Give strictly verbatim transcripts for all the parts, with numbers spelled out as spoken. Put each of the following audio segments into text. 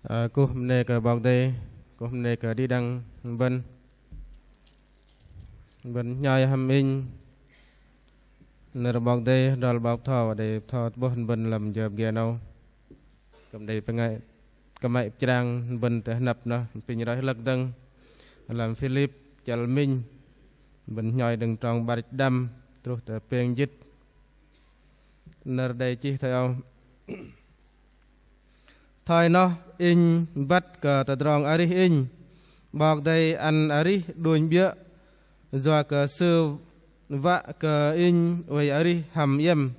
Ơ, kuh bơnê kơ 'Bok Kei-Dei, kuh bơnê kơ đĭ đăng bơ̆n. Bơ̆n hnhoi hăm inh nơ̆r 'Bok Kei-Dei, hơdrol 'bok bơtho, đei bơtho tơ'bôh bơ̆n lăm jơ pơgê 'nâu. Kư̆m đei pơngai kơmăy pơchrang bơ̆n tơ hơnăp noh, apinh roi hơlơ̆k dơ̆ng lăm Philip chăl minh, bơ̆n hnhoi đơ̆ng trong 'bar jĭt đăm truh tơ pêng jĭt. Nơ̆r đei chih thoi âu. Thoi noh inh băt kơ tơdrong arih inh, 'Bok Kei-Dei ăn arih đunh 'biơ̆, yua kơ Sư wă kơ inh oei arih hăm iĕm.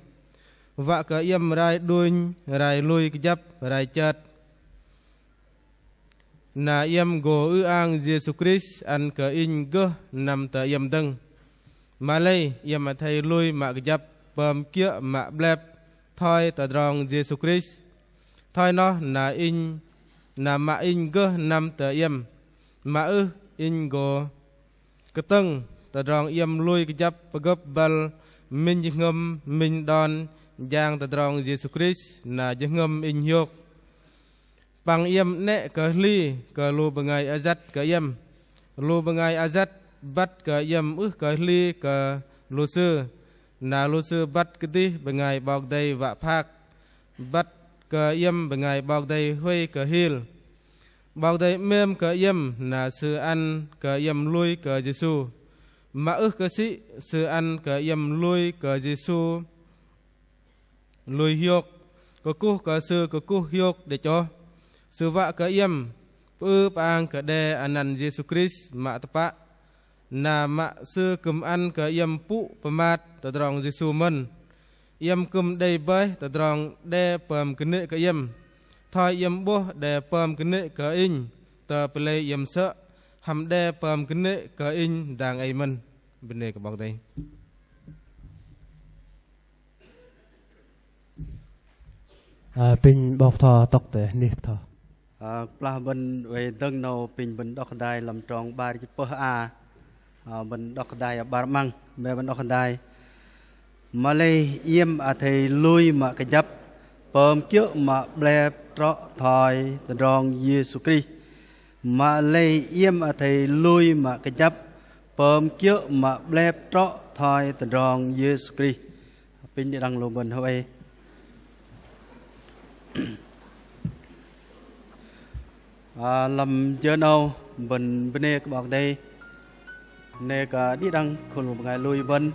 Wă kơ iĕm rai đunh, rai lui kơjăp, rai chơt. Na iĕm gô ư-ang Yêsu Krist ăn kơ inh gơh năm tơ iĕm dơ̆ng. Mă-lei iĕm athei lui mă kơjăp, pơm kiơ̆ mă 'blep thoi tơdrong Yêsu Krist. Thoi noh na inh, na mă inh gơh năm tơ iĕm. Mă ưh inh gô kơtơ̆ng tơdrong iĕm lui kơjăp pơgơ̆p băl minh jơhngơ̆m, minh đon jang tơdrong Yêsu Krist, na jơhngơ̆m inh hiôk. Păng iĕm 'nĕ kơ hli kơ lu bơngai ayăt kơ iĕm. Lu bơngai ayăt băt kơ iĕm ưh kơ hli kơ lu sư. Na lu sư băt kơdih bơngai 'Bok Kei-Dei wă phak. Băt kơ iĕm bơngai 'Bok Kei-Dei huay kơ hil. 'Bok Kei-Dei 'mêm kơ iĕm, na Sư ăn kơ iĕm lui kơ Yêsu. Mă ưh kơ sĭ Sư ăn kơ iĕm lui kơ Yêsu lui hiôk, kơkuh kơ Sư kơkuh hiôk đĕch ôh. Sư wă kơ iĕm pơư pơang kơ đe anăn Yêsu Krist mă tơpă. Na mă Sư kư̆m ăn kơ iĕm pŭ pơmat tơdrong Yêsu mơ̆n. Iĕm kư̆m đei bơih tơdrong đe pơm kơnê̆ kơ iĕm. Thoi iĕm 'bôh đe pơm kơnê̆ kơ inh tơ pơlei iĕm sơ̆, hăm đe pơm kơnê̆ kơ inh dang ei mơ̆n. Bơnê kơ 'Bok Kei-Dei. Ơ, apinh 'bok bơtho tŏk tơ anih bơtho. Ơ, kơplah bơ̆n oei dơ̆ng 'nâu, apinh bơ̆n đŏk hơdai lăm trong 'bar jĭt pơh a. Ơ, bơ̆n đŏk hơdai 'bar 'măng, mă bơ̆n đŏk hơdai. Mă-lei iĕm athei lui mă kơjăp, pơm kiơ̆ mă 'blep trŏ thoi tơdrong Yêsu Krist. Mă-lei iĕm athei lui mă kơjăp, pơm kiơ̆ mă 'blep trŏ thoi tơdrong Yêsu Krist. Apinh đĭ đăng lu bơ̆n hơwei. Ơ, lăm jơ 'nâu bơ̆n bơnê kơ 'Bok Kei-Dei. Bơnê kơ đĭ đăng khul bơngai lui bơ̆n.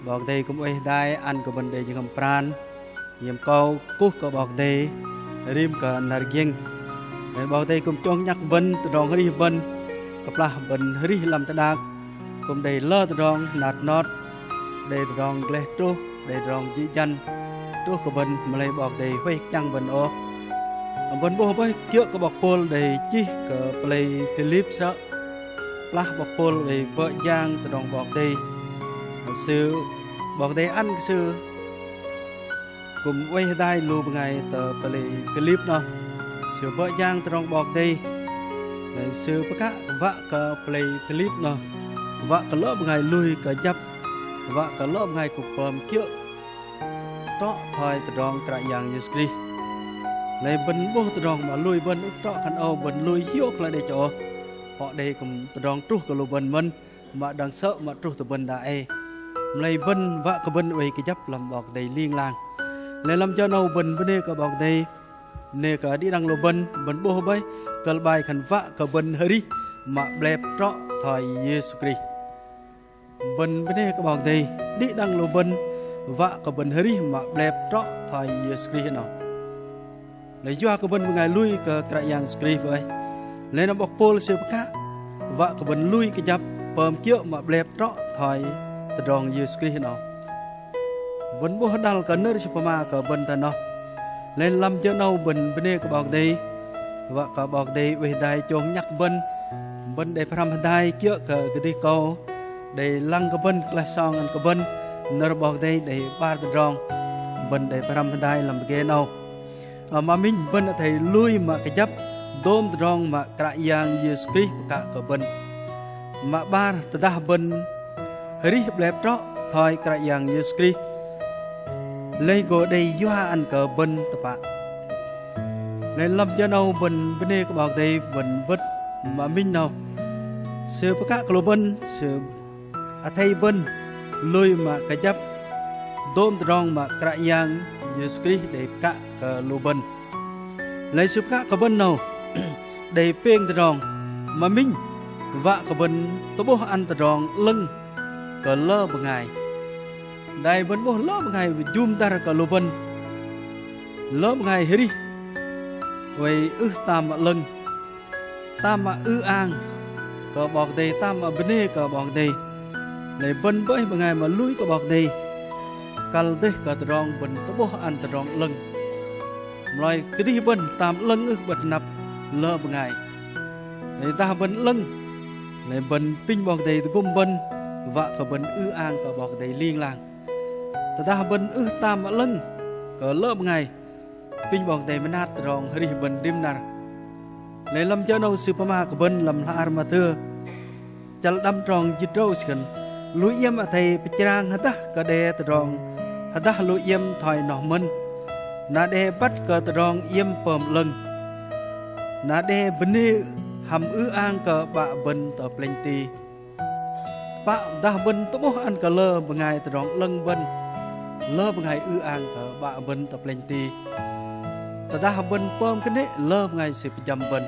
'Bok Kei-Dei kư̆m oei hơdai ăn kơ bơ̆n đei jơhngơ̆m pran. Iĕm kâu kuh kơ 'Bok Kei-Dei rim kơ năr giĕng. Bơ̆n 'Bok Kei-Dei kư̆m chông nhăk bơ̆n, tơdrong arih bơ̆n. Kơplah bơ̆n arih lăm teh đak kư̆m đei lơ tơdrong nat not, đei tơdrong gleh truh, đei tơdrong jĭ jăn truh kơ bơ̆n, mă-lei 'Bok Kei-Dei huay kơchăng bơ̆n ôh. Bơ̆n 'bôh bơih kiơ̆ kơ 'bok Pôl đei chih kơ pơlei Philip sơ̆. Kơplah 'bok Pôl oei bơ̆ jang tơdrong 'Bok Kei-Dei, sư 'Bok Kei-Dei ăn kơ sư kư̆m oei hơdai lu bơngai tơ pơlei Philip noh. Sư bơ̆ jang tơdrong 'Bok Kei-Dei, sư pơkă wă kơ pơlei Philip noh, wă kơ lơ bơngai lui kơjăp, wă kơ lơ bơngai kư̆m pơm kiơ̆ trŏ thoi tơdrong Kră Yang Yêsu Krist. Lei bơ̆n 'bôh tơdrong mă lui bơ̆n ưh trŏ khan âu bơ̆n lui hiôk lei đĕch ôh. Hŏ đei kư̆m tơdrong truh kơ lu bơ̆n mơ̆n, mă dang sơ̆ mă truh tơ bơ̆n dang ei. Mă-lei bơ̆n wă kơ bơ̆n oei kơjăp lăm 'Bok Kei-Dei ling lang. Lei lăm jơ 'nâu bơ̆n bơnê kơ 'Bok Kei-Dei, bơnê kơ đĭ đăng lu bơ̆n, bơ̆n 'bôh bơih kơ̆l 'bai khan wă kơ bơ̆n arih mă 'blep trŏ thoi Yêsu Krist. Bơ̆n bơnê kơ 'Bok Kei-Dei, đĭ đăng lu bơ̆n wă kơ bơ̆n arih mă 'blep trŏ thoi Yêsu Krist 'nâu. Lei yua kơ bơ̆n bơngai lui kơ Kră Yang Yêsu Krist bơih. Lei na 'bok Pôl sư pơkă wă kơ bơ̆n lui kơjăp pơm kiơ̆ mă 'blep trŏ thoi tơdrong Yêsu Krist 'nâu. Bơ̆n 'bôh hơdăh kơ nơ̆r sư pơma kơ bơ̆n tơ noh. Lei lăm jơ 'nâu bơ̆n bơnê kơ 'Bok Kei-Dei wă kơ 'Bok Kei-Dei oei hơdai chông nhăk bơ̆n. Bơ̆n đei pơhrăm hơdai kiơ̆ kơ kơdih kâu đei lăng kơ bơ̆n, klaih song ăn kơ bơ̆n nơ̆r 'Bok Kei-Dei đei 'bar tơdrong bơ̆n đei pơhrăm hơdai lăm pơgê 'nâu. Ơ, mă minh bơ̆n athei lui mă kơjăp dôm tơdrong mă Kră Yang Yêsu Krist pơkă kơ bơ̆n. Mă 'bar tơdah bơ̆n arih 'blep trŏ thoi Kră Yang Yêsu Krist, lei gô đei yua ăn kơ bơ̆n tơpă. Lei lăm jơ 'nâu bơ̆n bơnê kơ 'Bok Kei-Dei bơ̆n bơ̆t mă minh 'nâu. Sư pơkă kơ lu bơ̆n, sư athei bơ̆n lui mă kơjăp dôm tơdrong mă Kră Yang Yêsu Krist đei pơkă kơ lu bơ̆n. Lei sư pơkă kơ bơ̆n 'nâu đei pêng tơdrong mă minh wă kơ bơ̆n tơ'bôh ăn tơdrong 'lơ̆ng kơ lơ bơngai. Dai bơ̆n 'bôh lơ bơngai jŭm dăr kơ lu bơ̆n, lơ bơngai hơrih oei ưh tam mă 'lơ̆ng, tam mă ư-ang kơ 'Bok Kei-Dei, tam mă bơnê kơ 'Bok Kei-Dei. Lei bơ̆n bơih bơngai mă lui kơ 'Bok Kei-Dei, kăl dêh kơ tơdrong bơ̆n tơ'bôh ăn tơdrong 'lơ̆ng. Mă lei kơdih bơ̆n tam 'lơ̆ng ưh bơ̆n hơnăp lơ bơngai. Lei dah bơ̆n 'lơ̆ng, lei bơ̆n pinh 'Bok Kei-Dei tơgŭm bơ̆n wă kơ bơ̆n ư-ang kơ 'Bok Kei-Dei ling lang. Tơdah bơ̆n ưh tam mă 'lơ̆ng kơ lơ bơngai, pinh 'Bok Kei-Dei mơnat tơdrong hơrih bơ̆n rim năr. Lei lăm jơ 'nâu sư pơma kơ bơ̆n lăm hla ar Mathiơ chăl đăm trong jĭt tơdrâu sư khan: Lu iĕm athei pơchrang hơdah kơ đe tơdrong hơdah lu iĕm thoi noh mơ̆n, na đe băt kơ tơdrong iĕm pơm 'lơ̆ng, na đe bơnê hăm ư-ang kơ 'Bă bơ̆n tơ plĕnh ti. Tơpă dah bơ̆n tơ'bôh ăn kơ lơ bơngai tơdrong 'lơ̆ng bơ̆n, lơ bơngai ư-ang kơ 'Bă bơ̆n tơ plĕnh ti. Tơdah bơ̆n pơm kơnê̆ lơ bơngai sư pơjăm bơ̆n.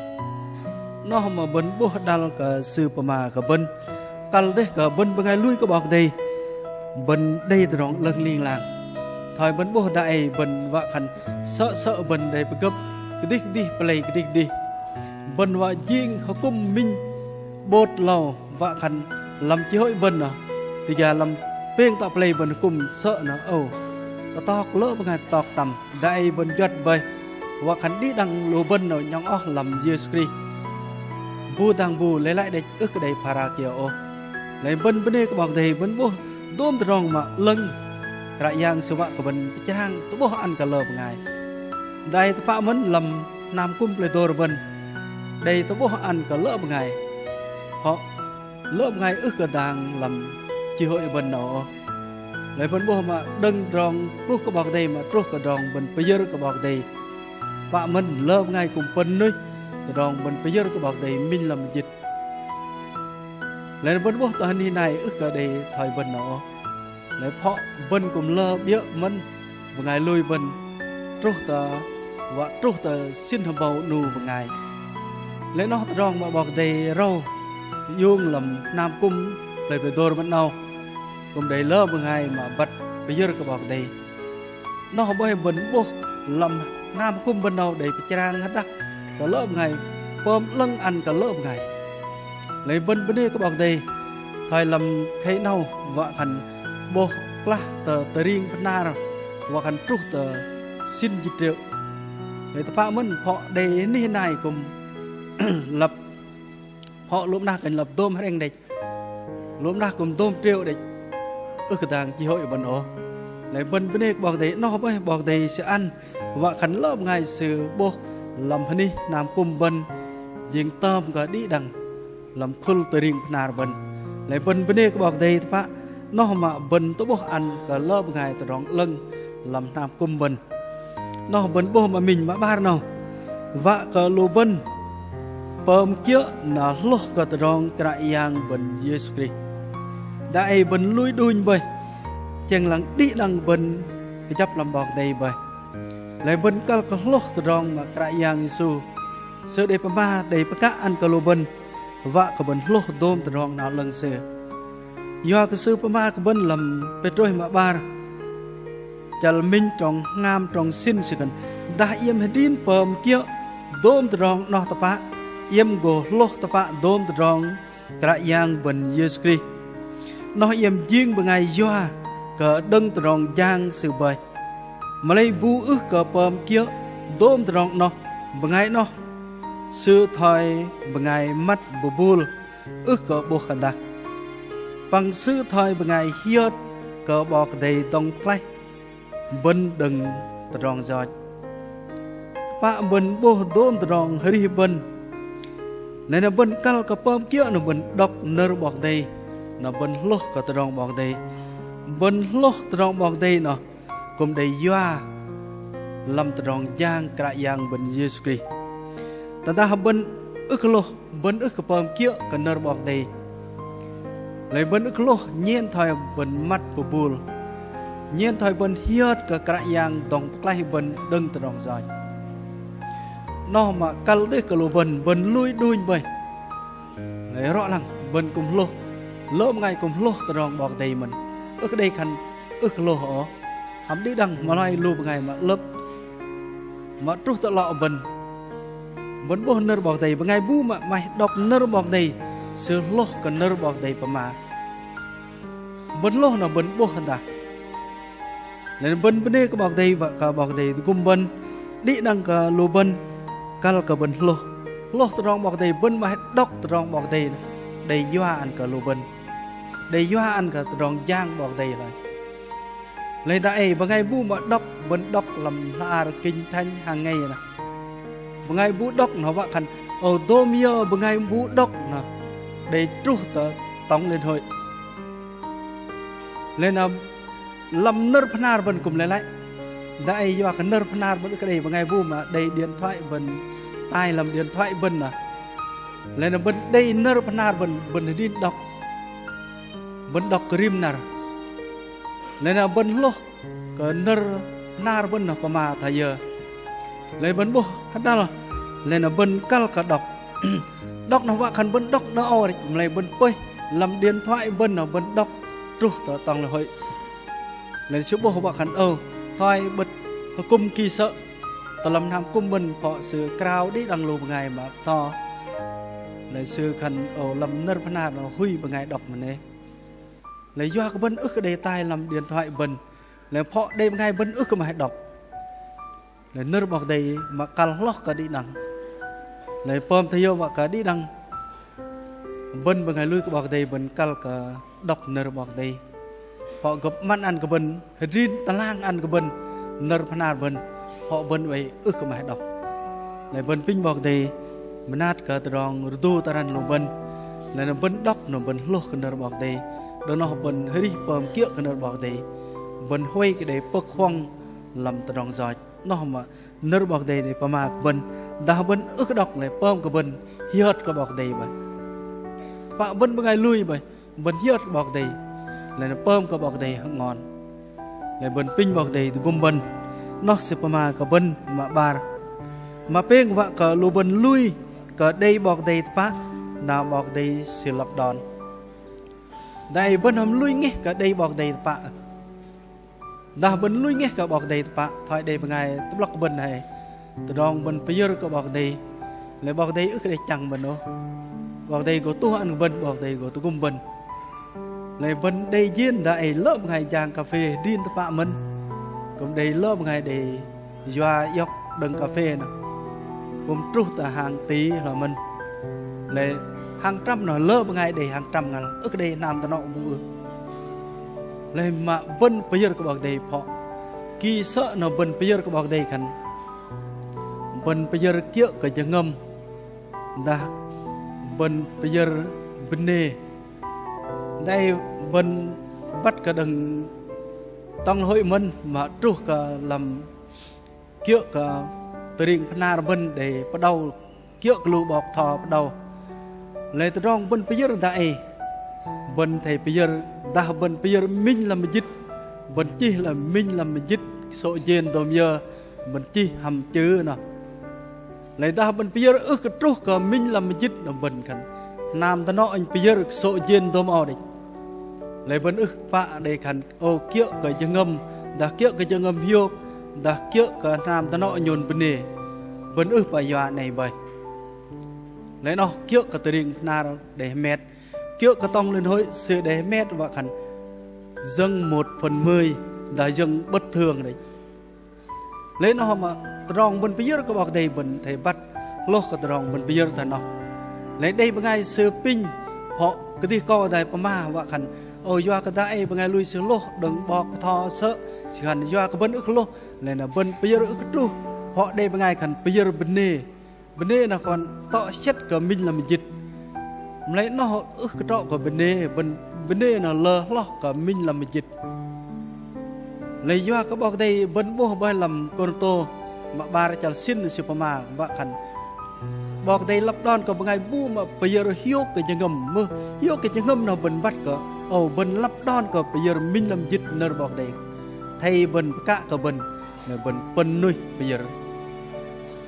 'Noh mă bơ̆n 'bôh đăl kơ sư pơma kơ bơ̆n, kăl dêh kơ bơ̆n bơngai lui kơ 'Bok Kei-Dei, bơ̆n đei tơdrong 'lơ̆ng ling lang. Thoi bơ̆n 'bôh dang ei bơ̆n wă khan sơ̆ sơ̆ bơ̆n đei pơgơ̆p kơdih kơdih, pơlei kơdih kơdih. Bơ̆n wă jing hơkŭm minh 'bôt âu, wă khan lăm chi hội bơ̆n noh, tơ ja lăm pêng tŏ pơlei bơ̆n hơkŭm sơ̆ noh âu. Tơtok lơ bơngai tơtok tăm, dang ei bơ̆n juăt bơih, wă khan đĭ đăng lu bơ̆n noh 'nhŏng oh lăm Yêsu Krist. Bu dang bu lei lăi đĕch ưh kơ đei phara kiơ ôh. Lei bơ̆n bơnê kơ 'Bok Kei-Dei bơ̆n 'bôh dôm tơdrong mă 'lơ̆ng Kră Yang sư wă kơ bơ̆n pơchrang tơ'bôh ăn kơ lơ bơngai. Dang ei tơpă mơ̆n lăm hnam kŭm plei dôr bơ̆n đei tơ'bôh ăn kơ lơ bơngai. Hŏ, lơ bơngai ưh kơ dang lăm chi hội bơ̆n noh ôh. Lei bơ̆n 'bôh mă đơ̆ng tơdrong kuh kơ 'Bok Kei-Dei mă truh kơ tơdrong bơ̆n pơyơ̆r kơ 'Bok Kei-Dei. Tơpă mơ̆n lơ bơngai kŭm pơ̆n nuih tơdrong bơ̆n pơyơ̆r kơ 'Bok Kei-Dei minh lăm mơjĭt. Lei bơ̆n 'bôh tơ hơnih nai ưh kơ đei thoi bơ̆n noh ôh. Lei phŏ bơ̆n kŭm lơ 'biơ̆ mơ̆n bơngai lui bơ̆n truh tơ, wă truh tơ sĭn hơbâu 'nu bơngai. Lei noh tơdrong mă 'Bok Kei-Dei râu iung lăm hnam kŭm plei plei dôr bơ̆n 'nâu. Kŭm đei lơ bơngai mă băt pơyơ̆r kơ 'Bok Kei-Dei. Noh bơih bơ̆n 'bôh lăm hnam kŭm bơ̆n 'nâu đei pơchrang hơdah kơ lơ bơngai, pơm 'lơ̆ng ăn kơ lơ bơngai. Lei bơ̆n bơnê kơ 'Bok Kei-Dei, thoi lăm khei 'nâu wă khan 'bôh klah tơ tơring pơhnar wă khan truh tơ sĭn jĭt triệu. Lei tơpă mơ̆n phŏ đei hơnih nai kŭm lăp, phŏ lô̆ mơnah kơnh lăp dôm hrĕng đĕch. Lô̆ mơnah kŭm dôm triệu đĕch. Ưh kơ dang chi hội bơ̆n ôh. Lei bơ̆n bơnê kơ 'Bok Kei-Dei, noh bơih 'Bok Kei-Dei sư ăn wă khan lơ bơngai sư 'bôh lăm hơnih hnam kŭm bơ̆n jing tơm kơ đĭ đăng lăm khul tơring pơhnar bơ̆n. Lei bơ̆n bơnê kơ 'Bok Kei-Dei tơpă noh mă bơ̆n tơ'bôh ăn kơ lơ bơngai tơdrong 'lơ̆ng lăm hnam kŭm bơ̆n. Noh bơ̆n 'bôh mă minh. Mă 'bar 'nâu, wă kơ lu bơ̆n pơm kiơ̆ na hlôh kơ tơdrong Kră Yang bơ̆n Yêsu Krist. Dang ei bơ̆n lui đunh bơih, tơchĕng lăng đĭ đăng bơ̆n kơjăp lăm 'Bok Kei-Dei bơih. Lei bơ̆n kăl kơ hlôh tơdrong mă Kră Yang Yêsu Sư đei pơma, đei pơkă ăn kơ lu bơ̆n, wă kơ bơ̆n hlôh dôm tơdrong 'nao 'lơ̆ng Sư. Yua kơ Sư pơma kơ bơ̆n lăm Pêtrôs mă 'bar, chăl minh trong hngam trong sĭn Sư khan: Dah iĕm hơdrin pơm kiơ̆ dôm tơdrong 'noh tơpă, iĕm gô hlôh tơpă dôm tơdrong Kră Yang bơ̆n Yêsu Krist. 'Noh iĕm jing bơngai yua kơ đơ̆ng tơdrong jang Sư bơih. Mă lei bu ưh kơ pơm kiơ̆ dôm tơdrong 'noh, bơngai 'noh sư thoi bơngai măt bơbul ưh kơ 'bôh hơdah. Păng sư thoi bơngai hiơt kơ 'Bok Kei-Dei dŏng klaih bơ̆n đơ̆ng tơdrong yoch. Tơpă bơ̆n 'bôh dôm tơdrong arih bơ̆n. Lei na bơ̆n kăl kơ pơm kiơ̆ na bơ̆n đŏk nơ̆r 'Bok Kei-Dei, na bơ̆n hlôh kơ tơdrong 'Bok Kei-Dei. Bơ̆n hlôh tơdrong 'Bok Kei-Dei noh kư̆m đei yua lăm tơdrong jang Kră Yang bơ̆n Yêsu Krist. Tơdah bơ̆n ưh kơ hlôh, bơ̆n ưh kơ pơm kiơ̆ kơ nơ̆r 'Bok Kei-Dei. Lei bơ̆n ưh kơ hlôh, nhen thoi bơ̆n măt pơbŭl. Nhen thoi bơ̆n hiơt kơ Kră Yang dŏng pơklaih bơ̆n đơ̆ng tơdrong yoch. Noh mă kăl dêh kơ lu bơ̆n, bơ̆n lui đunh bơih. Lei rŏ lăng, bơ̆n kư̆m hlôh. Lơ bơngai kư̆m hlôh tơdrong 'Bok Kei-Dei mơ̆n. Ưh kơ đei khan ưh kơ hlôh ôh. Hăm đĭ đăng mă lei lu bơngai mă lơ̆p mă truh tơ 'lŏ bơ̆n. Bơ̆n 'bôh nơ̆r 'Bok Kei-Dei, bơngai bu mă 'maih đŏk nơ̆r 'Bok Kei-Dei, sư hlôh kơ nơ̆r 'Bok Kei-Dei pơma. Bơ̆n hlôh noh bơ̆n 'bôh hơdah. Lei bơ̆n bơnê kơ 'Bok Kei-Dei, wă kơ 'Bok Kei-Dei tơgŭm bơ̆n, đĭ đăng kơ lu bơ̆n, kăl kơ bơ̆n hlôh. Hlôh tơdrong 'Bok Kei-Dei, bơ̆n 'maih đŏk tơdrong 'Bok Kei-Dei, đei yua ăn kơ lu bơ̆n. Đei yua ăn kơ tơdrong jang 'Bok Kei-Dei lei. Lei dah ei bơngai bu mă đŏk, bơ̆n đŏk lăm hla ar Kinh Thánh hàng ngày noh. Bơngai bu đŏk noh wă khan, ô, dôm yơ bơngai bu đŏk noh đei truh tơ tổng liên hội. Lei na lăm nơ̆r pơhnar bơ̆n kư̆m lei lăi. Dah ei yua kơ nơ̆r pơhnar bơ̆n ưh kơ đei, bơngai bu mă đei điện thoại bơ̆n, tai lăm điện thoại bơ̆n noh. Lei na bơ̆n đei nơ̆r pơhnar bơ̆n, bơ̆n hơdrin đŏk. Bơ̆n đŏk kơ rim năr. Lei na bơ̆n hlôh kơ nơ̆r pơhnar bơ̆n noh pơma thoi yơ. Lei bơ̆n 'bôh hơdăl, lei na bơ̆n kăl kơ đŏk. Đŏk noh wă khan bơ̆n đŏk đơ âu rĕch, mă lei bơ̆n pơih lăm điện thoại bơ̆n noh bơ̆n đŏk truh tơ tổng liên hội. Lei sư 'bôh wă khan, ô, thoi 'bơ̆t hơkŭm ki sơ̆ tơ lăm hnam hơkŭm bơ̆n, phŏ sư krao đĭ đăng lu bơngai mă bơtho. Lei sư khan, ô, lăm nơ̆r pơhnar noh hui bơngai đŏk mơnê. Lei yua kơ bơ̆n ưh kơ đei tai lăm điện thoại bơ̆n. Lei phŏ đei bơngai bơ̆n ưh kơ 'maih đŏk. Lei nơ̆r 'Bok Kei-Dei mă kăl hloh kơ đĭ đăng. Lei pơm thoi yơ wă kơ đĭ đăng bơ̆n bơngai lui kơ 'Bok Kei-Dei bơ̆n kăl kơ đŏk nơ̆r 'Bok Kei-Dei. Phŏ gơ̆p 'măn ăn kơ bơ̆n, hơdrin tơlang ăn kơ bơ̆n nơ̆r pơhnar bơ̆n, phŏ bơ̆n oei ưh kơ 'maih đŏk. Lei bơ̆n apinh 'Bok Kei-Dei mơnat kơ tơdrong rơdu tơrăn lu bơ̆n. Lei na bơ̆n đŏk na bơ̆n hloh kơ nơ̆r 'Bok Kei-Dei. Đơ̆ng noh bơ̆n arih pơm kiơ̆ kơ nơ̆r 'Bok Kei-Dei. Bơ̆n huay kơ đei pơ̆k huŏng lăm tơdrong yoch. Noh mă nơ̆r 'Bok Kei-Dei đei pơma kơ bơ̆n, dah bơ̆n ưh kơ đŏk lei pơm kơ bơ̆n hiơt kơ 'Bok Kei-Dei bơih. Tơpă bơ̆n bơngai lui bơih, bơ̆n hiơt kơ 'Bok Kei-Dei. Lei na pơm kơ 'Bok Kei-Dei hơ'ngon. Lei bơ̆n apinh 'Bok Kei-Dei tơgŭm bơ̆n. Noh sư pơma kơ bơ̆n mă 'bar. Mă pêng wă kơ lu bơ̆n lui kơ đei 'Bok Kei-Dei tơpă, na 'Bok Kei-Dei sư lăp đon. Dah ei bơ̆n hăm lui ngeh kơ đei 'Bok Kei-Dei tơpă. Dah bơ̆n lui ngeh kơ 'Bok Kei-Dei tơpă, thoi đei bơngai tơ'blŏk bơ̆n hei. Tơdrong bơ̆n pơyơ̆r kơ 'Bok Kei-Dei. Lei 'Bok Kei-Dei ưh kơ đei chăng bơ̆n ôh. 'Bok Kei-Dei gô tuh ăn kơ bơ̆n, 'Bok Kei-Dei gô tơgŭm bơ̆n. Lei bơ̆n đei jên dah ei lơ bơngai jang cà phê hơdrin tơpă mơ̆n. Kư̆m đei lơ bơngai đei yua iŏk đơ̆ng cà phê noh. Kư̆m truh tơ hàng tỷ lơ mơ̆n. Lei hàng trăm noh lơ bơngai đei hàng trăm ngăl, ưh kơ đei hnam dơnŏ bu ưh. Lei mă bơ̆n pơyơ̆r kơ 'Bok Kei-Dei phŏ. Ki sơ̆ noh bơ̆n pơyơ̆r kơ 'Bok Kei-Dei khan. Bơ̆n pơyơ̆r kiơ̆ kơ jơhngơ̆m. Dah bơ̆n pơyơ̆r bơnê. Dah ei bơ̆n băt kơ đơ̆ng tổng hội mơ̆n mă truh kơ lăm kiơ̆ kơ tơring pơhnar bơ̆n đei pơđâu kiơ̆ kơ lu 'bok bơtho pơđâu. Lei tơdrong bơ̆n pơyơ̆r dah ei. Bơ̆n athei pơyơ̆r, dah bơ̆n pơyơ̆r minh lăm mơjĭt. Bơ̆n chih lăm minh lăm mơjĭt, sô̆ jên dôm yơ, bơ̆n chih hăm chư noh. Lei dah bơ̆n pơyơ̆r ưh kơ truh kơ minh lăm mơjĭt noh bơ̆n khan. Hnam dơnŏ inh pơyơ̆r sô̆ jên dôm âu đĕch. Lei bơ̆n ưh pă đei khan ô kiơ̆ kơ jơhngơ̆m, dah kiơ̆ kơ jơhngơ̆m hiôk, dah kiơ̆ kơ hnam dơnŏ nhôn bơnê. Bơ̆n ưh pă yua 'nâu bơih. Lei noh kiơ̆ kơ tơring pơhnar đei hơmet. Kiơ̆ kơ tổng liên hội sư đei hơmet wă khan dâng một phần mười, dah dâng bất thường đĕch. Lei noh mă tơdrong bơ̆n pơyơ̆r kơ 'Bok Kei-Dei bơ̆n athei băt hloh kơ tơdrong bơ̆n pơyơ̆r thoi noh. Lei đei bơngai sư apinh, phŏ kơdih kơ dah pơma wă khan. Ô yua kơ dah ei bơngai lui sư hloh đơ̆ng 'bok bơtho sơ̆, sư khan yua kơ bơ̆n ưh kơ hloh, lei na bơ̆n pơyơ̆r ưh kơ truh, phŏ đei bơngai khan pơyơ̆r bơnê. Bơnê noh kon tŏ sĕt kơ minh lăm mơjĭt. Mă lei noh ưh kơ trŏ kơ bơnê, bơ̆n, bơnê noh lơ hloh kơ minh lăm mơjĭt. Lei yua kơ 'Bok Kei-Dei bơ̆n 'bôh bơih lăm Kôrintô Mă 'bar chăl sĭn sư pơma wă khan 'Bok Kei-Dei lăp đon kơ bơngai bu mă pơyơ̆r hiôk kơ jơhngơ̆m, mưh hiôk kơ jơhngơ̆m noh bơ̆n băt kơ, ơ, bơ̆n lăp đon kơ pơyơ̆r minh lăm jĭt nơ̆r 'Bok Kei-Dei. Athei bơ̆n pơkă kơ bơ̆n, na bơ̆n pơ̆n nuih pơyơ̆r.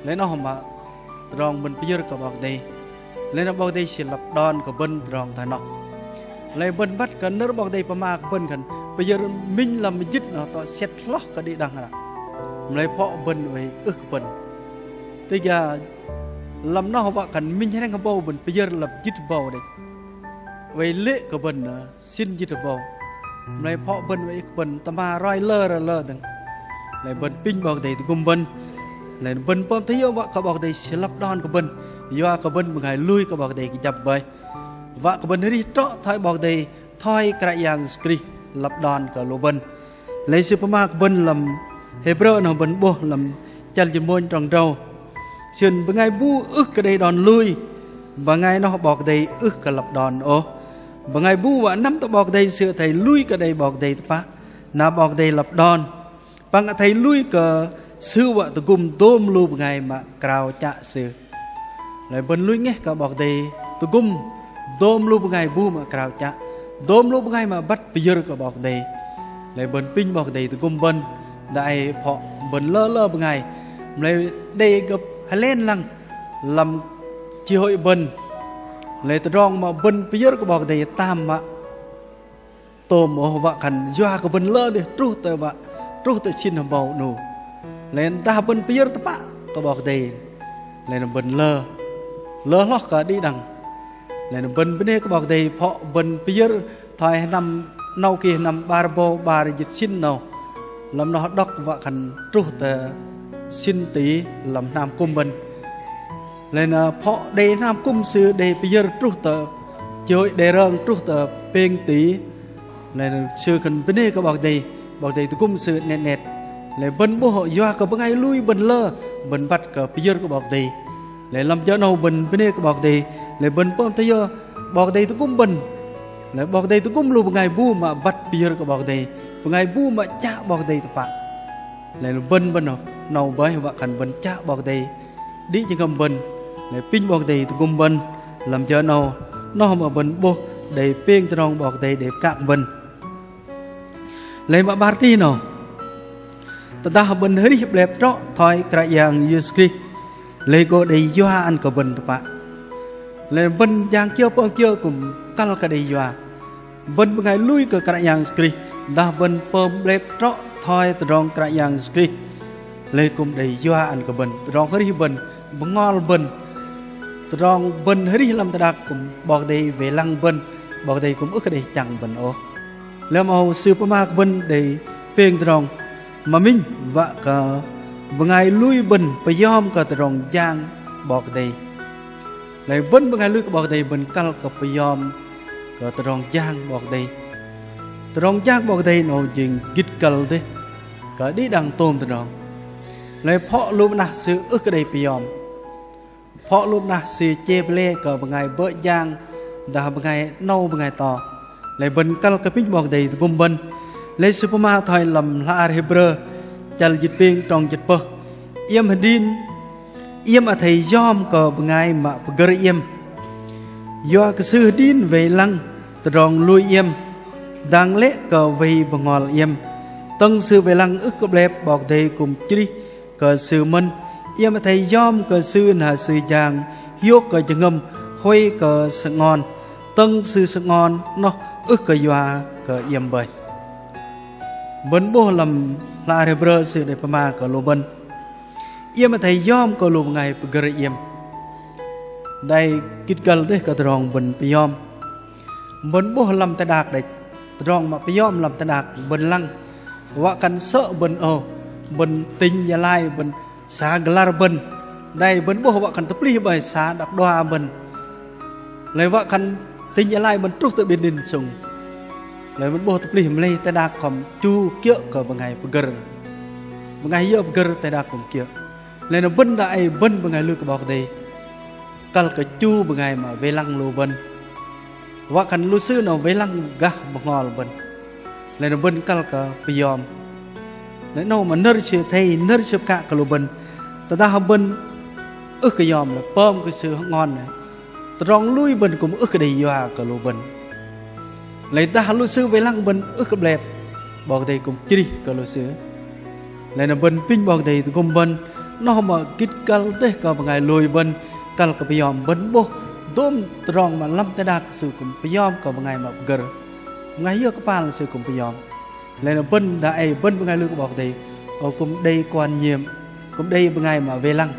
Lei noh mă tơdrong bơ̆n pơyơ̆r kơ 'Bok Kei-Dei. Lei na 'Bok Kei-Dei Sư lăp đon kơ bơ̆n tơdrong thoi noh. Lei bơ̆n băt kơ nơ̆r 'Bok Kei-Dei pơma kơ bơ̆n khan pơyơ̆r minh lăm jĭt noh tŏ sĕt hloh kơ đĭ đăng ră. Mă lei phŏ bơ̆n oei ưh kơ pơ̆n. Tơdah lăm noh wă khan minh hrĕng hơbâu bơ̆n pơyơ̆r lăm jĭt hơbâu đĕch. Oei lê̆ kơ bơ̆n sĭn jĭt hơbâu. Mă lei phŏ bơ̆n oei ưh kơ pơ̆n, tơma roi lơ rơ lơ dơ̆ng. Lei bơ̆n apinh 'Bok Kei-Dei tơgŭm bơ̆n. Lei bơ̆n pơm thoi yơ wă kơ 'Bok Kei-Dei Sư lăp đon kơ bơ̆n, yua kơ bơ̆n bơngai lui kơ 'Bok Kei-Dei kơjăp bơih. Wă kơ bơ̆n arih trŏ thoi 'Bok Kei-Dei, thoi Kră Yang Yêsu Krist lăp đon kơ lu bơ̆n. Lei sư pơma kơ bơ̆n lăm Hêbrơ noh bơ̆n 'bôh lăm chăl jĭt mônh trong drâu. Sư khan bơngai bu ưh kơ đei đon lui, bơngai noh 'Bok Kei-Dei ưh kơ lăp đon ôh. Bơngai bu wă năm tơ 'Bok Kei-Dei sư athei lui kơ đei 'Bok Kei-Dei tơpă, na 'Bok Kei-Dei lăp đon. Păng athei lui kơ Sư wă tơgŭm dôm lu bơngai mă krao chă Sư. Lei bơ̆n lui ngeh kơ 'Bok Kei-Dei tơgŭm dôm lu bơngai bu mă krao chă, dôm lu bơngai mă băt pơyơ̆r kơ 'Bok Kei-Dei. Lei bơ̆n apinh 'Bok Kei-Dei tơgŭm bơ̆n, dang ei phŏ bơ̆n lơ lơ bơngai. Mă lei đei gơ̆p hơlen lăng lăm chi hội bơ̆n. Lei tơdrong mă bơ̆n pơyơ̆r kơ 'Bok Kei-Dei tam mă tôm ôh, wă khan yua kơ bơ̆n lơ dêh truh tơ wă, truh tơ sĭn hơbâu 'nu. Lei dah bơ̆n pơyơ̆r tơpă kơ 'Bok Kei-Dei, lei na bơ̆n lơ, lơ hloh kơ đĭ đăng. Lei na bơ̆n bơnê kơ 'Bok Kei-Dei phŏ bơ̆n pơyơ̆r thoi hơnăm 'nâu ki hơnăm 'bar rơbâu 'bar jĭt sĭn 'nâu. Lăm noh đŏk wă khan truh tơ sĭn ti lăm hnam kŭm bơ̆n. Lei na phŏ đei hnam kŭm sư đei pơyơ̆r truh tơ, chi hội đei rơng truh tơ pêng ti. Lei na sư khan bơnê kơ 'Bok Kei-Dei, 'Bok Kei-Dei tơgŭm sư 'net 'net. Lei bơ̆n 'bôh yua kơ bơngai lui bơ̆n lơ, bơ̆n băt kơ pơyơ̆r kơ 'Bok Kei-Dei. Lei lăm jơ 'nâu bơ̆n bơnê kơ 'Bok Kei-Dei, lei bơ̆n pơm thoi yơ 'Bok Kei-Dei tơgŭm bơ̆n. Lei 'Bok Kei-Dei tơgŭm lu bơngai bu mă băt pơyơ̆r kơ 'Bok Kei-Dei, bơngai bu mă chă 'Bok Kei-Dei tơpă. Lei na bơ̆n bơ̆n 'nâu, 'nâu bơih wă khan bơ̆n chă 'Bok Kei-Dei đĭ jơhngơ̆m bơ̆n. Lei apinh 'Bok Kei-Dei tơgŭm bơ̆n lăm jơ 'nâu, noh mă bơ̆n 'bôh đei pêng tơdrong 'Bok Kei-Dei đei pơkă kơ bơ̆n. Lei mă 'bar tih 'nâu. Tơdah bơ̆n arih 'blep trŏ thoi Kră Yang Yêsu Krist, lei gô đei yua ăn kơ bơ̆n tơpă. Lei bơ̆n jang kiơ pơm kiơ kư̆m kăl kơ đei yua. Bơ̆n bơngai lui kơ Kră Yang Yêsu Krist, dah bơ̆n pơm 'blep trŏ thoi tơdrong Kră Yang Yêsu Krist, lei kư̆m đei yua ăn kơ bơ̆n. Tơdrong arih bơ̆n, bơhngol bơ̆n, tơdrong bơ̆n arih lăm teh đak kư̆m 'Bok Kei-Dei wei lăng bơ̆n, 'Bok Kei-Dei kư̆m ưh kơ đei chăng bơ̆n ôh. Lei mă sư pơma kơ bơ̆n đei pêng tơdrong. Mă minh wă kơ bơngai lui bơ̆n pơyom kơ tơdrong jang 'Bok Kei-Dei. Lei bơ̆n bơngai lui kơ 'Bok Kei-Dei bơ̆n kăl kơ pơyom kơ tơdrong jang 'Bok Kei-Dei. Tơdrong jang 'Bok Kei-Dei 'nâu jing gĭt kăl dêh kơ đĭ đăng tôm tơdrong. Lei phŏ lu mă nah sư ưh kơ đei pơyom. Phŏ lu mă nah sư chê ple kơ bơngai bơ̆ jang, dah bơngai 'nâu bơngai to. Lei bơ̆n kăl kơ apinh 'Bok Kei-Dei tơgŭm bơ̆n. Lei sư pơma thoi lăm hla ar Hêbrơ, chăl jĭt pêng trong jĭt pơh. Iĕm hơdrin, iĕm athei yom kơ bơngai mă pơgơ̆r iĕm. Yua kơ sư hơdrin wei lăng tơdrong lui iĕm, dang lĕ kơ wei bơhngol iĕm. Tơ̆ng sư wei lăng ưh kơ 'blep 'Bok Kei-Dei kư̆m chrih kơ sư mơ̆n, iĕm athei yom kơ sư na sư jang hiôk kơ jơhngơ̆m huay kơ sơ'ngon, tơ̆ng sư sơ'ngon noh ưh kơ yua kơ iĕm bơih. Bơ̆n 'bôh lăm hla ar Hêbrơ sư đei pơma kơ lu bơ̆n. Iĕm athei yom kơ lu bơngai pơgơ̆r iĕm. Đei gĭt kăl dêh kơ tơdrong bơ̆n pơyom. Bơ̆n 'bôh lăm teh đak đĕch, tơdrong mă pơyom lăm teh đak bơ̆n lăng. Wă khan sơ̆ bơ̆n ôh, bơ̆n tỉnh Gia Lai, bơ̆n xã Glar bơ̆n. Đei bơ̆n 'bôh wă khan tơplih bơih xã Đăk Đoa bơ̆n. Lei wă khan tỉnh Gia Lai bơ̆n truh tơ Bình Định sŭng. Lei bơ̆n 'bôh tơplih mă lei teh đak kư̆m chu kiơ̆ kơ bơngai pơgơ̆r. Bơngai yơ pơgơ̆r teh đak kư̆m kiơ̆. Lei na bơ̆n dang ei bơ̆n bơngai lui kơ 'Bok Kei-Dei kăl kơ chu bơngai mă wei lăng lu bơ̆n. Wă khan lu sư 'nâu wei lăng gah bơhngol bơ̆n. Lei na bơ̆n kăl kơ pơyom. Lei 'nâu mă nơ̆r sư athei, nơ̆r sư pơkă kơ lu bơ̆n. Tơdah bơ̆n ưh kơ yom lei pơm kơ sư hơ'ngon lei, tơdrong lui bơ̆n kư̆m ưh kơ đei yua kơ lu bơ̆n. Lei dah lu sư wei lăng bơ̆n ưh kơ 'blep, 'Bok Kei-Dei kư̆m chrih kơ lu sư. Lei na bơ̆n apinh 'Bok Kei-Dei tơgŭm bơ̆n, noh mă gĭt kăl dêh kơ bơngai lui bơ̆n, kăl kơ pơyom bơ̆n 'bôh dôm tơdrong mă lăm teh đak sư kư̆m pơyom kơ bơngai mă pơgơ̆r. Bơngai yua kơpal sư kư̆m pơyom. Lei na bơ̆n dang ei bơ̆n bơngai lui kơ 'Bok Kei-Dei, ơ, kư̆m đei quản nhiệm, kư̆m đei bơngai mă wei lăng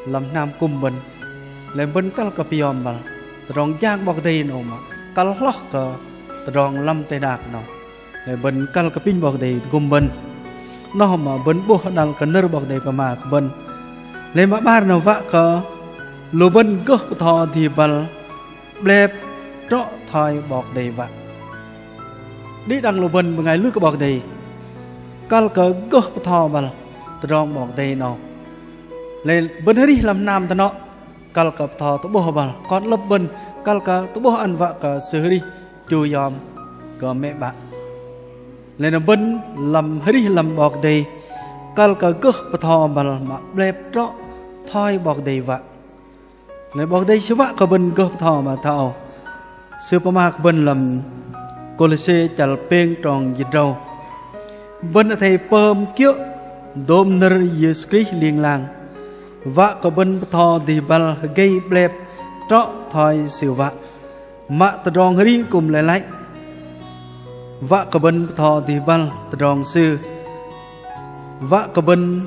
lăm hnam kŭm bơ̆n. Lei bơ̆n kăl kơ pơyom băl tơdrong jang 'Bok Kei-Dei 'nâu mă kăl hloh kơ tơdrong lăm teh đak 'nâu. Lei bơ̆n kăl kơ apinh 'Bok Kei-Dei tơgŭm bơ̆n. Noh mă bơ̆n 'bôh hơdăl kơ nơ̆r 'Bok Kei-Dei pơma kơ bơ̆n. Lei mă 'bar 'nâu wă kơ lu bơ̆n gơh bơtho dih băl 'blep trŏ thoi 'Bok Kei-Dei wă. Đĭ đăng lu bơ̆n bơngai lui kơ 'Bok Kei-Dei kăl kơ gơh bơtho băl tơdrong 'Bok Kei-Dei 'nâu. Lei bơ̆n arih lăm hnam tơnŏ kăl kơ bơtho tơ'bôh băl kon lăp bơ̆n, kăl kơ tơ'bôh ăn wă kơ sư arih chu yom kơ mĕ 'bă. Lei na bơ̆n lăm arih lăm 'Bok Kei-Dei kăl kơ gơh bơtho băl mă 'blep trŏ thoi 'Bok Kei-Dei wă. Lei 'Bok Kei-Dei sư wă kơ bơ̆n gơh bơtho mă thoi âu. Sư pơma kơ bơ̆n lăm Kôlôse chăl pêng trong jĭt tơdrâu. Bơ̆n athei pơm kiơ̆ dôm nơ̆r Yêsu Krist ling lang. Wă kơ bơ̆n bơtho dih băl hơgei 'blep trŏ thoi sư wă. Mă tơdrong hơri kư̆m lei lăi. Wă kơ bơ̆n bơtho dih băl tơdrong sư. Wă kơ bơ̆n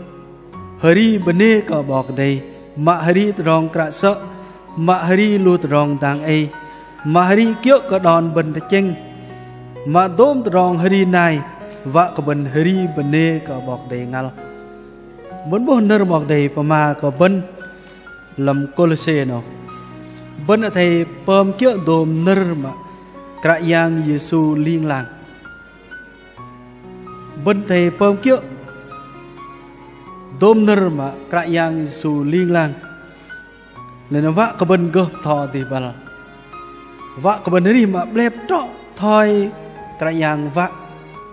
hơri bơnê kơ 'Bok Kei-Dei, mă hơri tơdrong kră sơ̆, mă hơri lu tơdrong dang ei, mă hơri kiơ̆ kơ đon bơ̆n tơchĕng, mă dôm tơdrong hơri nai, wă kơ bơ̆n hơri bơnê kơ 'Bok Kei-Dei ngăl. Bơ̆n 'bôh nơ̆r 'Bok Kei-Dei pơma kơ bơ̆n lăm Kôlôse 'nâu. Bơ̆n athei pơm kiơ̆ dôm nơ̆r mă Kră Yang Yêsu ling lang. Bơ̆n athei pơm kiơ̆ dôm nơ̆r mă Kră Yang Yêsu ling lang. Lei na wă kơ bơ̆n gơh bơtho dih băl. Wă kơ bơ̆n arih mă 'blep trŏ thoi Kră Yang wă.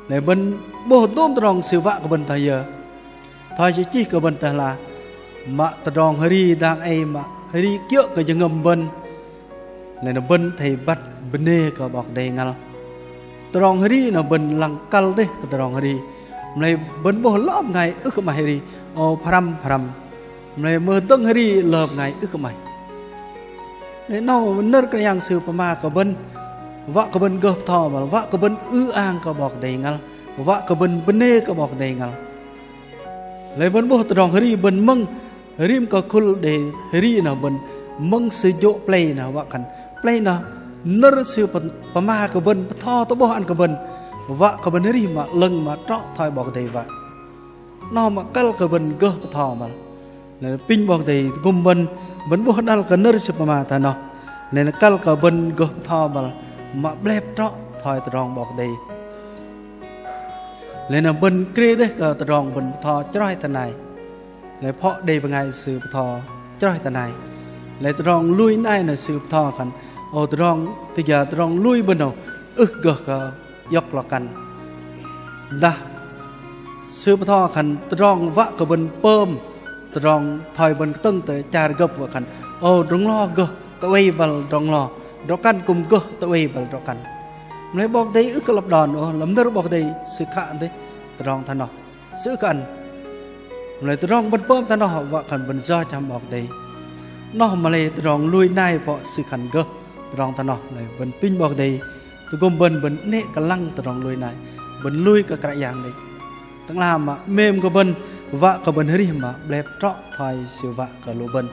Lei bơ̆n 'bôh dôm tơdrong sư wă kơ bơ̆n thoi yơ. Thoi sư chih kơ bơ̆n tơ hla. Mă tơdrong hơri dang ei mă hơri kiơ̆ kơ jơhngơ̆m bơ̆n. Lei na bơ̆n athei băt bơnê kơ 'Bok Kei-Dei ngăl. Tơdrong hơri na bơ̆n lăng kăl dêh kơ tơdrong hơri. Mă lei bơ̆n 'bôh lơ bơngai ưh kơ 'maih hơri. Ô phrăm phrăm. Mă lei mưh dơ̆ng hơri lơ bơngai ưh kơ 'maih. Lei 'nâu nơ̆r Kră Yang sư pơma kơ bơ̆n. Wă kơ bơ̆n gơh bơtho băl, wă kơ bơ̆n ư-ang kơ 'Bok Kei-Dei ngăl. Wă kơ bơ̆n bơnê kơ 'Bok Kei-Dei ngăl. Lei bơ̆n 'bôh tơdrong hơri bơ̆n mơ̆ng rim kơ khul đe hơri noh bơ̆n mơ̆ng sư jô̆ plei noh wă khan. Plei noh nơ̆r sư pơma kơ bơ̆n bơtho tơ'bôh ăn kơ bơ̆n. Wă kơ bơ̆n arih mă 'lơ̆ng mă trŏ thoi 'Bok Kei-Dei wă. Noh mă kăl kơ bơ̆n gơh bơtho băl. Lei apinh 'Bok Kei-Dei tơgŭm bơ̆n, bơ̆n 'bôh hơdăl kơ nơ̆r sư pơma thoi noh. Lei na kăl kơ bơ̆n gơh bơtho băl mă 'blep trŏ thoi tơdrong 'Bok Kei-Dei. Lei na bơ̆n krê dêh kơ tơdrong bơ̆n bơtho chroih tơ nai. Lei phŏ đei bơngai sư bơtho chroih tơ nai. Lei tơdrong lui nai na sư bơtho khan. Ô tơdrong tơ jơ tơdrong lui bơ̆n âu ưh gơh kơ iŏk lŏ kăn. Dah sư bơtho khan tơdrong wă kơ bơ̆n pơm tơdrong thoi bơ̆n kơtơ̆ng tơ char gơ̆p wă khan. Ô drŏ-nglo gơh tơwei băl drŏ-nglo, drŏ-kăn kư̆m gơh tơwei băl drŏ-kăn. Mă lei 'Bok Kei-Dei ưh kơ lăp đon ôh, lăm nơ̆r 'Bok Kei-Dei sư khă dêh tơdrong thoi noh. Sư ưh kơ ăn. Mă lei tơdrong bơ̆n pơm thoi noh wă khan bơ̆n yoch hăm 'Bok Kei-Dei. Noh mă lei tơdrong lui nai phŏ sư khan gơh tơdrong thoi noh. Lei bơ̆n apinh 'Bok Kei-Dei tơgŭm bơ̆n, bơ̆n 'nĕ kơ lăng tơdrong lui nai. Bơ̆n lui kơ Kră Yang đĕch. Tơ'ngla mă 'mêm kơ bơ̆n, wă kơ bơ̆n arih mă 'blep trŏ thoi sư wă kơ lu bơ̆n.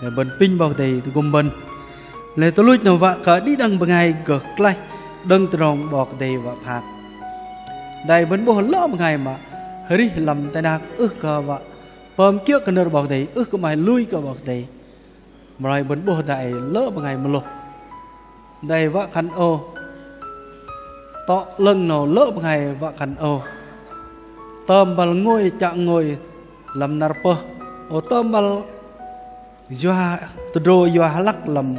Lei bơ̆n apinh 'Bok Kei-Dei tơgŭm bơ̆n. Lei tuch luch noh wă kơ đĭ đăng bơngai gơh klaih đơ̆ng tơdrong 'Bok Kei-Dei wă phak. Dai bơ̆n 'bôh lơ bơngai mă arih lăm teh đak ưh kơ wă pơm kiơ̆ kơ nơ̆r 'Bok Kei-Dei, ưh kơ 'maih lui kơ 'Bok Kei-Dei. Mă lei bơ̆n 'bôh dai lơ bơngai mơlôh. Dai wă khan ô. Tŏ 'lơ̆ng noh lơ bơngai wă khan ô. Tơm băl ngôi chă ngôi lăm năr pơh. Ô tơm băl yua tơdrô yua hơlăk lăm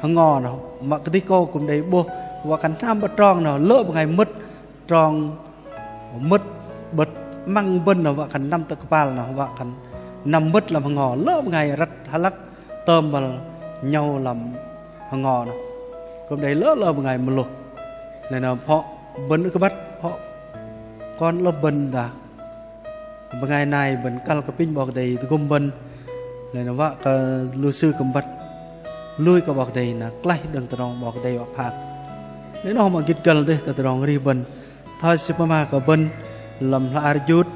hơngo noh. Mă kơdih kâu kư̆m đei 'bôh wă khan hnam bơ̆t trong noh lơ bơngai mơ̆t trong mơ̆t 'bơ̆t 'măng bơ̆n noh wă khan năm tơ kơpal noh wă khan năm mơ̆t lăm hơngo, lơ bơngai răt hơlăk tơm băl 'nhâu lăm hơngo noh. Kư̆m đei lơ lơ bơngai mơlôh. Lei na phŏ bơ̆n ưh kơ băt, phŏ kon 'lơ̆p bơ̆n dah bơngai nai bơ̆n kăl kơ apinh 'Bok Kei-Dei tơgŭm bơ̆n. Lei na wă kơ lu sư kư̆m băt lui kơ 'Bok Kei-Dei na klaih đơ̆ng tơdrong 'Bok Kei-Dei wă phak. Lei noh mă gĭt găl dêh kơ tơdrong arih bơ̆n. Thoi sư pơma kơ bơ̆n lăm hla ar Jut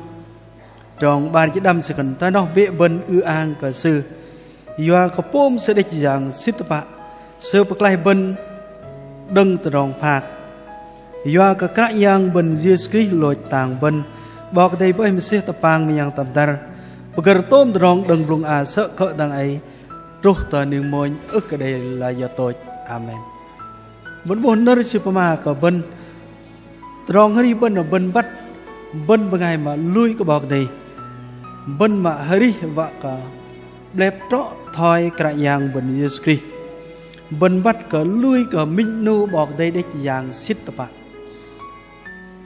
trong 'bar jĭt đăm sư khan: Thoi noh bĕ bơ̆n ư-ang kơ Sư, yua kơ pôm Sư đĕch Yang Sĭt tơpă, Sư pơklaih bơ̆n đơ̆ng tơdrong phak. Yua kơ Kră Yang bơ̆n Yêsu Krist lôch tang bơ̆n, 'Bok Kei-Dei bơih mơsêh tơpang mơyang tơm dăr, pơgơ̆r tôm tơdrong đơ̆ng blŭng a sơ̆ kơ̆ dang ei truh tơ ning mônh ưh kơ đei layơ tôch. Amen. Bơ̆n 'bôh nơ̆r sư pơma kơ bơ̆n tơdrong arih bơ̆n, bơ̆n băt bơ̆n bơngai mă lui kơ 'Bok Kei-Dei, bơ̆n mă arih wă kơ 'blep trŏ thoi Kră Yang bơ̆n Yêsu Krist, bơ̆n băt kơ lui kơ minh 'nu 'Bok Kei-Dei đĕch Yang Sĭt tơpă.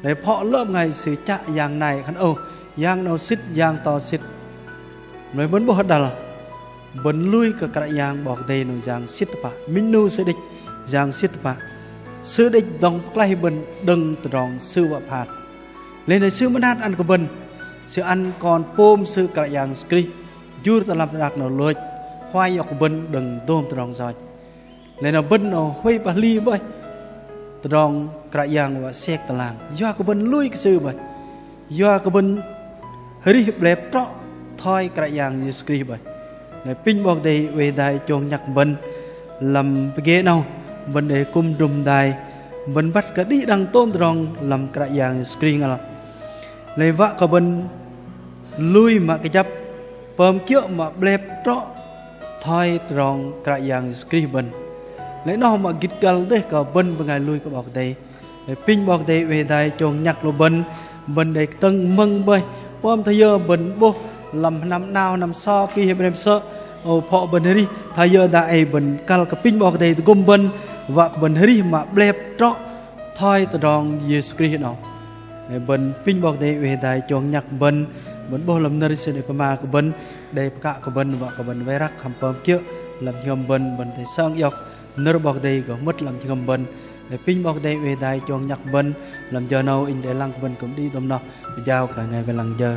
Lei phŏ lơ bơngai sư chă yang nai khan ôh, yang 'nâu sĭt, yang to sĭt. Lei bơ̆n 'bôh hơdăh bơ̆n lui kơ Kră Yang 'Bok Kei-Dei 'nu Yang Sĭt tơpă, minh 'nu Sư đĕch Yang Sĭt tơpă. Sư đĕch dŏng pơklaih bơ̆n đơ̆ng tơdrong Sư wă phak. Lei na Sư mơnat ăn kơ bơ̆n, Sư ăn Kon pôm Sư Kră Yang Yêsu Krist jur tơ lăm teh đak 'nâu lôch huay iŏk bơ̆n đơ̆ng dôm tơdrong yoch. Lei na bơ̆n 'nâu huay pơhli bơih tơdrong Kră Yang wă sek tơlang. Yua kơ bơ̆n lui kơ Sư bơih. Yua kơ bơ̆n arih 'blep trŏ thoi Kră Yang Yêsu Krist bơih. Lei apinh 'Bok Kei-Dei oei hơdai chông nhăk bơ̆n lăm pơgê 'nâu, bơ̆n đei kư̆m drŭm hơdai, bơ̆n băt kơ đĭ đăng tôm tơdrong lăm Kră Yang Yêsu Krist ngăl. Lei wă kơ bơ̆n lui mă kơjăp pơm kiơ̆ mă 'blep trŏ thoi tơdrong Kră Yang Yêsu Krist bơ̆n. Lei noh mă gĭt găl dêh kơ bơ̆n bơngai lui kơ 'Bok Kei-Dei. Lei apinh 'Bok Kei-Dei oei hơdai chông nhăk lu bơ̆n, bơ̆n đei kơtơ̆ng mơ̆ng bơih. Pơm thoi yơ bơ̆n 'bôh lăm hnam 'nao hnam so ki hơbĕm sơ̆, ơ phŏ bơ̆n arih, thoi yơ dah ei bơ̆n kăl kơ apinh 'Bok Kei-Dei tơgŭm bơ̆n, wă kơ bơ̆n arih mă 'blep trŏ thoi tơdrong Yêsu Krist 'nâu. Lei bơ̆n apinh 'Bok Kei-Dei oei hơdai chông nhăk bơ̆n, bơ̆n 'bôh lăm nơ̆r Sư đei pơma kơ bơ̆n, đei pơkă kơ bơ̆n, wă kơ bơ̆n wei răk hăm pơm kiơ̆ lăm jơhngơ̆m bơ̆n, bơ̆n athei sơng iŏk nơ̆r 'Bok Kei-Dei gô hơmơ̆t lăm jơhngơ̆m bơ̆n. Lei apinh 'Bok Kei-Dei oei hơdai chông nhăk bơ̆n. Lăm jơ 'nâu inh đei lăng kơ bơ̆n kư̆m đĭ dôm noh, pơjao kơ bơngai wei lăng jơ.